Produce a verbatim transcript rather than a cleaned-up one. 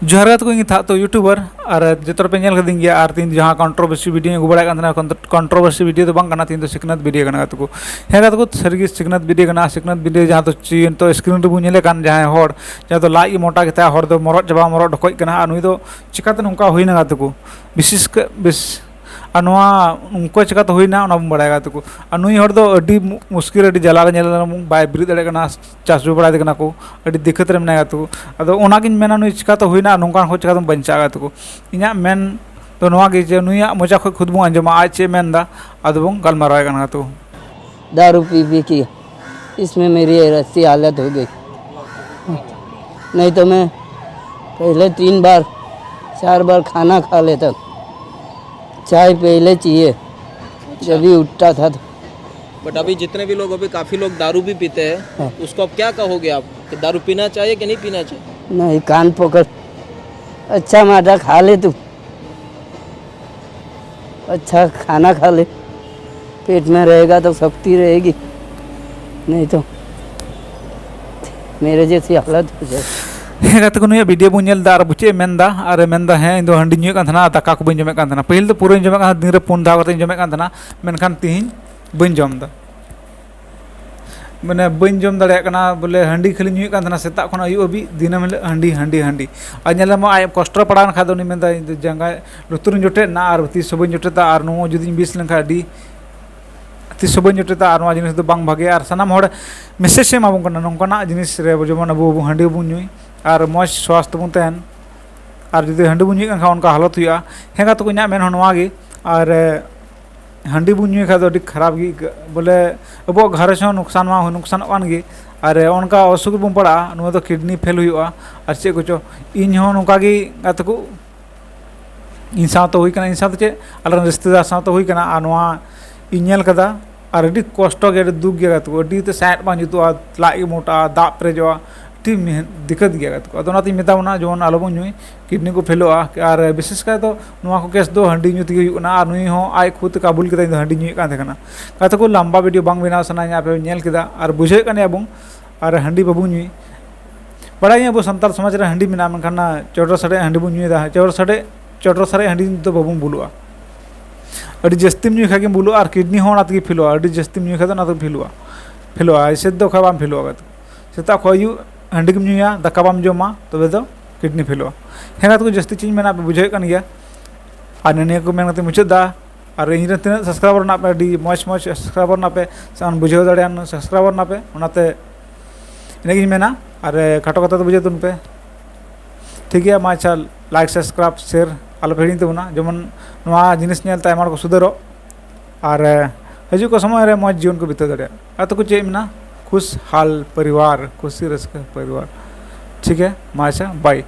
ᱡᱚᱦᱟᱨ ᱜᱟᱛᱮ ᱠᱚ, ᱤᱧ ᱛᱷᱟᱜ ᱛᱚ YouTuber, ᱟᱨ ᱡᱚᱛᱚ ᱦᱚᱲ ᱯᱮ ᱧᱮᱞ ᱠᱟᱫᱤᱧ ᱜᱮᱭᱟ᱾ ᱟᱨ ᱛᱤᱦᱤᱧ ᱡᱟᱦᱟᱸ controversy video ᱤᱧ ᱟᱹᱜᱩ ᱵᱟᱲᱟᱭᱮᱫ ᱠᱟᱱ ᱛᱟᱦᱮᱱᱟ, controversy video ᱫᱚ ᱵᱟᱝ ᱠᱟᱱᱟ, ᱛᱤᱦᱤᱧ ᱫᱚ ᱥᱤᱠᱷᱱᱟᱹᱛ video ᱠᱟᱱᱟ ᱜᱟᱛᱮ ᱠᱚ᱾ ᱦᱮᱸ ᱜᱟᱛᱮ ᱠᱚ, ᱥᱟᱹᱨᱤᱜᱮ ᱥᱤᱠᱷᱱᱟᱹᱛ video ᱠᱟᱱᱟ᱾ ᱥᱤᱠᱷᱱᱟᱹᱛ video ᱡᱟᱦᱟᱸ ᱫᱚ ᱪᱮᱫ ᱱᱤᱛᱚᱜ screen ᱨᱮᱵᱚᱱ ᱧᱮᱞᱮ ᱠᱟᱱ ᱡᱟᱦᱟᱸᱭ ᱦᱚᱲ, ᱡᱟᱦᱟᱸ ᱫᱚ ᱞᱟᱡ ᱜᱮ ᱢᱚᱴᱟ ᱜᱮᱛᱟᱭᱟ, ᱦᱚᱲ ᱫᱚ ᱢᱚᱨᱚᱜ ᱪᱟᱵᱟ ᱢᱚᱨᱚᱜ ᱰᱷᱚᱠᱚᱡ ᱠᱟᱱᱟ᱾ ᱟᱨ ᱱᱩᱭ ᱫᱚ ᱪᱤᱠᱟᱛᱮ ᱱᱚᱝᱠᱟ ᱦᱩᱭᱱᱟ ᱜᱟᱛᱮ ᱠᱚ? ᱵᱤᱥᱮᱥ ᱠᱟ-, ᱵᱤᱥ-, ᱟᱨ ᱱᱚᱣᱟ ᱚᱱᱠᱟ ᱪᱤᱠᱟᱛᱮ ᱦᱩᱭᱱᱟ, ᱚᱱᱟ ᱵᱚᱱ ᱵᱟᱲᱟᱭᱟ ᱜᱟᱛᱮ ᱠᱚ᱾ ᱟᱨ ᱱᱩᱭ ᱦᱚᱲ ᱫᱚ ᱟᱹᱰᱤ ᱢᱩ-, ᱢᱩᱥᱠᱤᱞ, ᱟᱹᱰᱤ ᱡᱟᱞᱟ ᱨᱮ ᱧᱮᱞ ᱧᱟᱢ, ᱵᱟᱭ ᱵᱮᱨᱮᱫ ᱫᱟᱲᱮᱭᱟᱜ ᱠᱟᱱᱟ, ᱪᱟᱥ ᱵᱟᱲᱟᱭ ᱠᱟᱱᱟ ᱠᱚ, ᱟᱹᱰᱤ ᱫᱤᱠᱠᱟᱛ ᱨᱮ ᱢᱮᱱᱟᱭᱟ ᱜᱟᱛᱮ ᱠᱚ᱾ ᱟᱫᱚ ᱚᱱᱟᱜᱤᱧ ᱢᱮᱱᱟ, ᱱᱩᱭ ᱪᱤᱠᱟᱛᱮ ᱦᱩᱭᱱᱟ ᱟᱨ ᱱᱚᱝᱠᱟᱱ ᱠᱷᱚᱱ ᱪᱤᱠᱟᱛᱮᱢ ᱵᱟᱧᱪᱟᱜᱼᱟ ᱜᱟᱛᱮ ᱠᱚ? ᱤᱧᱟᱹᱜ ᱢᱮᱱ ᱫᱚ ᱱᱚᱣᱟ ᱜᱮ ᱡᱮ ᱱᱩᱭᱟᱜ ᱢᱚᱪᱟ ᱠᱷᱚᱱ ᱠᱷᱩᱫ ᱵᱚᱱ ᱟᱸᱡᱚᱢᱟ, ᱟᱡ ᱪᱮᱫ ᱮ ᱢᱮᱱ ᱮᱫᱟ, ᱟᱫᱚ ᱵᱚᱱ ᱜᱟᱞᱢᱟᱨᱟᱣ ᱠᱟᱱᱟ ᱜᱟᱛᱮ ᱠᱚ᱾ दारू पी पी के, इसमें मेरी ऐसी हालत हो गई। नहीं तो मैं पहले तीन बार, चार बार खाना खा लेता, चाय पहले चाहिए, जब भी उठता था तो। बट अभी जितने भी लोग, अभी काफ़ी लोग दारू भी पीते हैं, हाँ। उसको आप क्या कहोगे आप कि दारू पीना चाहिए कि नहीं पीना चाहिए? नहीं, कान पकड़, अच्छा मादा खा ले तू, अच्छा खाना खा ले, पेट में रहेगा तो शक्ति रहेगी, नहीं तो मेरे जैसी हालत हो जाए। ᱦᱮᱸ ᱜᱟᱛᱮ ᱠᱚ, ᱱᱩᱭᱟᱜ video ᱵᱚᱱ ᱧᱮᱞ ᱮᱫᱟ ᱟᱨ ᱵᱩᱪᱮᱫ ᱮ ᱢᱮᱱ ᱮᱫᱟ, ᱟᱨ ᱮ ᱢᱮᱱ ᱮᱫᱟ, ᱦᱮᱸ, ᱤᱧ ᱫᱚ ᱦᱟᱺᱰᱤ ᱧᱩᱭᱮᱫ ᱠᱟᱱ ᱛᱟᱦᱮᱱᱟ, ᱫᱟᱠᱟ ᱠᱚ ᱵᱟᱹᱧ ᱡᱚᱢᱮᱫ ᱠᱟᱱ ᱛᱟᱦᱮᱱᱟ᱾ ᱯᱟᱹᱦᱤᱞ ᱫᱚ ᱯᱩᱨᱟᱹᱧ ᱡᱚᱢᱮᱫ ᱠᱟᱱ ᱛᱟᱦᱮᱱᱟ, ᱫᱤᱱ ᱨᱮ ᱯᱩᱱ ᱫᱷᱟᱣ ᱠᱟᱛᱮᱧ ᱡᱚᱢᱮᱫ ᱠᱟᱱ ᱛᱟᱦᱮᱱᱟ, ᱢᱮᱱᱠᱷᱟᱱ ᱛᱤᱦᱤᱧ ᱵᱟᱹᱧ ᱡᱚᱢ ᱮᱫᱟ᱾ ᱢᱟᱱᱮ ᱵᱟᱹᱧ ᱡᱚᱢ ᱫᱟᱲᱮᱭᱟᱜ ᱠᱟᱱᱟ, ᱵᱚᱞᱮ ᱦᱟᱺᱰᱤ ᱠᱷᱟᱹᱞᱤ ᱧᱩᱭᱮᱫ ᱠᱟᱱ ᱛᱟᱦᱮᱱᱟ ᱥᱮᱛᱟᱜ ᱠᱷᱚᱱ ᱟᱹᱭᱩᱵ ᱦᱟᱹᱵᱤᱡ, ᱫᱤᱱᱟᱹᱢ ᱦᱤᱞᱳᱜ ᱦᱟᱺᱰᱤ, ᱦᱟᱺᱰᱤ, ᱦᱟᱺᱰᱤ᱾ ᱟᱨ ᱧᱮᱞ ᱧᱟᱢᱚᱜᱼᱟ, ᱟᱡ ᱠᱚᱥᱴᱚ ᱯᱟᱲᱟᱣ ᱮᱱ ᱠᱷᱟᱡ ᱫᱚ ᱩᱱᱤ ᱢᱮᱱᱫᱟ, "ᱤᱧ ᱫᱚ ᱡᱟᱸᱜᱟ ᱞᱩᱛᱩᱨᱤᱧ ᱡᱚᱴᱮᱫ ᱮᱱᱟ ᱟᱨ ᱛᱤᱥ ᱦᱚᱸ ᱵᱟᱹᱧ ᱡᱚᱴᱮᱫᱟ, ᱟᱨ ᱱᱚᱣᱟ ᱡᱩᱫᱤᱧ ᱵᱤᱥ ᱞᱮᱱᱠᱷᱟᱱ ᱟᱹᱰᱤ, ᱛᱤᱥ ᱦᱚᱸ ᱵᱟᱹᱧ ᱡᱚᱴᱮᱫᱟ, ᱟᱨ ᱱᱚᱣᱟ ᱡᱤᱱᱤᱥ ᱫᱚ ᱵᱟᱝ ᱵᱷᱟᱜᱮᱭᱟ᱾" ᱟᱨ ᱥᱟᱱᱟᱢ ᱦᱚᱲ message ᱮ ᱮᱢᱟ ᱵᱚᱱ ᱠᱟᱱᱟ ᱱᱚᱝᱠᱟᱱᱟᱜ ᱡᱤᱱᱤᱥ ᱨᱮ, ᱡᱮᱢᱚᱱ ᱟᱵᱚ ᱦᱟᱺᱰᱤ ᱵᱚᱱ ᱧᱩᱭ ᱟᱨ ᱢᱚᱡᱽ ᱥᱣᱟᱥᱛᱷ ᱵᱚᱱ ᱛᱟᱦᱮᱱ, ᱟᱨ ᱡᱩᱫᱤ ᱦᱟᱺᱰᱤ ᱵᱚᱱ ᱧᱩᱭᱮᱫ ᱠᱟᱱ ᱠᱷᱟᱱ ᱚᱱᱠᱟ ᱦᱟᱞᱚᱛ ᱦᱩᱭᱩᱜᱼᱟ᱾ ᱦᱮᱸ ᱜᱟᱛᱮ ᱠᱚ, ᱤᱧᱟᱹᱜ ᱢᱮᱱ ᱦᱚᱸ ᱱᱚᱣᱟ ᱜᱮ᱾ ᱟᱨ ᱦᱟᱺᱰᱤ ᱵᱚᱱ ᱧᱩᱭ ᱠᱷᱟᱡ ᱫᱚ ᱟᱹᱰᱤ ᱠᱷᱟᱨᱟᱯ ᱜᱮ ᱟᱹᱭᱠᱟᱹᱜᱼᱟ᱾ ᱵᱚᱞᱮ ᱟᱵᱚᱣᱟᱜ ᱜᱷᱟᱨᱚᱸᱡᱽ ᱦᱚᱸ ᱱᱩᱠᱥᱟᱱ ᱢᱟ ᱱᱩᱠᱥᱟᱱᱚᱜ ᱠᱟᱱ ᱜᱮ, ᱟᱨ ᱚᱱᱠᱟ ᱚᱥᱩᱠ ᱨᱮᱵᱚᱱ ᱯᱟᱲᱟᱜᱼᱟ, ᱱᱚᱣᱟ ᱫᱚ kidney fail ᱦᱩᱭᱩᱜᱼᱟ ᱟᱨ ᱪᱮᱫ ᱠᱚᱪᱚ᱾ ᱤᱧ ᱦᱚᱸ ᱱᱚᱝᱠᱟ ᱜᱮ ᱜᱟᱛᱮ ᱠᱚ, ᱤᱧ ᱥᱟᱶᱛᱮ ᱦᱩᱭ ᱠᱟᱱᱟ, ᱤᱧ ᱥᱟᱶᱛᱮ ᱪᱮᱫ, ᱟᱞᱮ ᱨᱮᱱ ᱨᱤᱥᱛᱮᱫᱟᱨ ᱥᱟᱶᱛᱮ ᱦᱩᱭ ᱠᱟᱱᱟ, ᱟᱨ ᱱᱚᱣᱟ ᱤᱧ ᱧᱮᱞ ᱠᱟᱫᱟ, ᱟᱨ ᱟᱹᱰᱤ ᱠᱚᱥᱴᱚ ᱜᱮ, ᱟᱹᱰᱤ ᱫᱩᱠ ᱜᱮ ᱜᱟᱛᱮ ᱠᱚ, ᱟᱹᱰᱤ ᱛᱮ ᱥᱟᱸᱦᱮᱫ ᱵᱟᱝ ᱡᱩᱛᱩᱜᱼᱟ, ᱞᱟᱡ ᱜᱮ ᱢᱚᱴᱟᱜᱼᱟ, ᱫᱟᱜ ᱯᱮᱨᱮᱡᱚᱜᱼᱟ, ᱟᱹᱰᱤ ᱢᱮᱦ-, ᱫᱤᱠᱠᱟᱛ ᱜᱮᱭᱟ ᱜᱟᱛᱮ ᱠᱚ᱾ ᱟᱫᱚ ᱚᱱᱟᱛᱤᱧ ᱢᱮᱛᱟ ᱵᱚᱱᱟ ᱡᱮᱢᱚᱱ ᱟᱞᱚᱵᱚᱱ ᱧᱩᱭ, kidney ᱠᱚ ᱯᱷᱮᱞᱚᱜᱼᱟ᱾ ᱟᱨ ᱵᱤᱥᱮᱥ ᱠᱟᱭ ᱫᱚ ᱱᱚᱣᱟ ᱠᱚ case ᱫᱚ ᱦᱟᱺᱰᱤ ᱧᱩ ᱛᱮᱜᱮ ᱦᱩᱭᱩᱜ ᱠᱟᱱᱟ᱾ ᱟᱨ ᱱᱩᱭ ᱦᱚᱸ ᱟᱡ ᱠᱷᱩᱫ ᱛᱮ ᱠᱟᱵᱩᱞ ᱠᱮᱫᱟ, "ᱤᱧ ᱫᱚ ᱦᱟᱺᱰᱤ ᱧᱩᱭᱮᱫ ᱠᱟᱱ ᱛᱟᱦᱮᱸ ᱠᱟᱱᱟ᱾" ᱜᱟᱛᱮ ᱠᱚ, ᱞᱟᱢᱵᱟ video ᱵᱟᱝ ᱵᱮᱱᱟᱣ ᱥᱟᱱᱟᱧᱟ, ᱟᱯᱮ ᱯᱮ ᱧᱮᱞ ᱠᱮᱫᱟ ᱟᱨ ᱵᱩᱡᱷᱟᱹᱣᱮᱫ ᱠᱟᱱ ᱜᱮᱭᱟ ᱵᱚᱱ, ᱟᱨ ᱦᱟᱺᱰᱤ ᱵᱟᱵᱚᱱ ᱧᱩᱭ᱾ ᱵᱟᱲᱟᱭᱟᱹᱧ ᱟᱵᱚ ᱥᱟᱱᱛᱟᱲ ᱥᱚᱢᱟᱡᱽ ᱨᱮ ᱦᱟᱺᱰᱤ ᱢᱮᱱᱟᱜᱼᱟ, ᱢᱮᱱᱠᱷᱟᱱ ᱚᱱᱟ ᱪᱚᱰᱚᱨ ᱥᱟᱨᱮᱡ ᱦᱟᱺᱰᱤ ᱵᱚᱱ ᱧᱩᱭᱮᱫᱟ᱾ ᱪᱚᱰᱚᱨ ᱥᱟᱨᱮᱡ, ᱪᱚᱰᱚᱨ ᱥᱟᱨᱮᱡ ᱦᱟᱺᱰᱤ ᱫᱚ ᱵᱟᱵᱚᱱ ᱵᱩᱞᱩᱜᱼᱟ᱾ ᱟᱹᱰᱤ ᱡᱟᱹᱥᱛᱤᱢ ᱧᱩᱭ ᱠᱷᱟᱡ ᱜᱮᱢ ᱵᱩᱞᱩᱜᱼᱟ, ᱟᱨ ᱠᱤᱰᱱᱤ ᱦᱚᱸ ᱚᱱᱟ ᱛᱮᱜᱮ ᱯᱷᱮᱞᱚᱜᱼᱟ᱾ ᱟᱹᱰᱤ ᱡᱟᱹᱥᱛᱤᱢ ᱧᱩᱭ ᱠᱷᱟᱡ ᱫᱚ ᱚᱱᱟ ᱫᱚ ᱯᱷᱮᱞᱚᱜᱼᱟ᱾ ᱯᱷᱮᱞᱚᱜᱼᱟ, ᱮᱭᱥᱮ ᱫᱚ ᱠᱷᱟᱡ ᱵᱟᱝ ᱯᱷᱮᱞᱚᱜᱼᱟ᱾ ᱥᱮᱛᱟᱜ ᱠᱷᱚᱱ ᱟᱹᱭᱩᱵ ᱦᱟᱺᱰᱤ ᱜᱮᱢ ᱧᱩᱭᱟ, ᱫᱟᱠᱟ ᱵᱟᱢ ᱡᱚᱢᱟ, ᱛᱚᱵᱮ ᱫᱚ ᱠᱤᱰᱱᱤ ᱯᱷᱮᱞᱚᱜᱼᱟ᱾ ᱦᱮᱸ ᱜᱟᱛᱮ ᱠᱚ, ᱡᱟᱹᱥᱛᱤ ᱪᱮᱫ ᱤᱧ ᱢᱮᱱᱟ, ᱟᱯᱮ ᱵᱩᱡᱷᱟᱹᱣᱮᱫ ᱠᱟᱱ ᱜᱮᱭᱟ᱾ ᱟᱨ ᱱᱤᱭᱟᱹ ᱠᱚ ᱢᱮᱱ ᱠᱟᱛᱮ ᱢᱩᱪᱟᱹᱫ ᱫᱟ᱾ ᱟᱨ ᱤᱧ ᱨᱮᱱ ᱛᱤᱱᱟᱹᱜ subscriber ᱢᱮᱱᱟᱜ ᱯᱮ, ᱟᱹᱰᱤ ᱢᱚᱡᱽ ᱢᱚᱡᱽ subscriber ᱢᱮᱱᱟᱜ ᱯᱮ, ᱥᱮ ᱵᱩᱡᱷᱟᱹᱣ ᱫᱟᱲᱮᱭᱟᱜᱼᱟ subscriber ᱢᱮᱱᱟᱜ ᱯᱮ, ᱚᱱᱟᱛᱮ ᱤᱱᱟᱹᱜ ᱜᱤᱧ ᱢᱮᱱᱟ᱾ ᱟᱨ ᱠᱷᱟᱴᱚ ᱠᱟᱛᱷᱟ ᱛᱮ ᱵᱩᱡᱷᱟᱹᱣ ᱛᱟᱵᱚᱱ ᱯᱮ᱾ ᱴᱷᱤᱠ ᱜᱮᱭᱟ, ᱢᱟ ᱟᱪᱪᱷᱟ, like, subscribe, share ᱟᱞᱚ ᱯᱮ ᱦᱤᱲᱤᱧ ᱛᱟᱵᱚᱱᱟ, ᱡᱮᱢᱚᱱ ᱱᱚᱣᱟ ᱡᱤᱱᱤᱥ ᱧᱮᱞ ᱛᱮ ᱟᱭᱢᱟ ᱦᱚᱲ ᱠᱚ ᱥᱩᱫᱷᱟᱹᱨᱚᱜ᱾ ᱟᱨ ᱦᱤᱡᱩᱜ ᱠᱚ ᱥᱚᱢᱚᱭ ᱨᱮ ᱢᱚᱡᱽ ᱡᱤᱭᱚᱱ ᱠᱚ ᱵᱤᱛᱟᱹᱣ ᱫᱟᱲᱮᱭᱟᱜᱼᱟ᱾ ᱟᱨ ᱛᱟᱠᱚ ᱪᱮᱫ ᱢᱮᱱᱟ, ᱠᱷᱩᱥᱦᱟᱞ ᱯᱚᱨᱤᱵᱟᱨ, ᱠᱷᱩᱥᱤ ᱨᱟᱹᱥᱠᱟᱹ ᱯᱚᱨᱤᱵᱟᱨ᱾ ᱴᱷᱤᱠ ᱜᱮᱭᱟ, ᱢᱟ ᱟᱪᱪᱷᱟ, bye᱾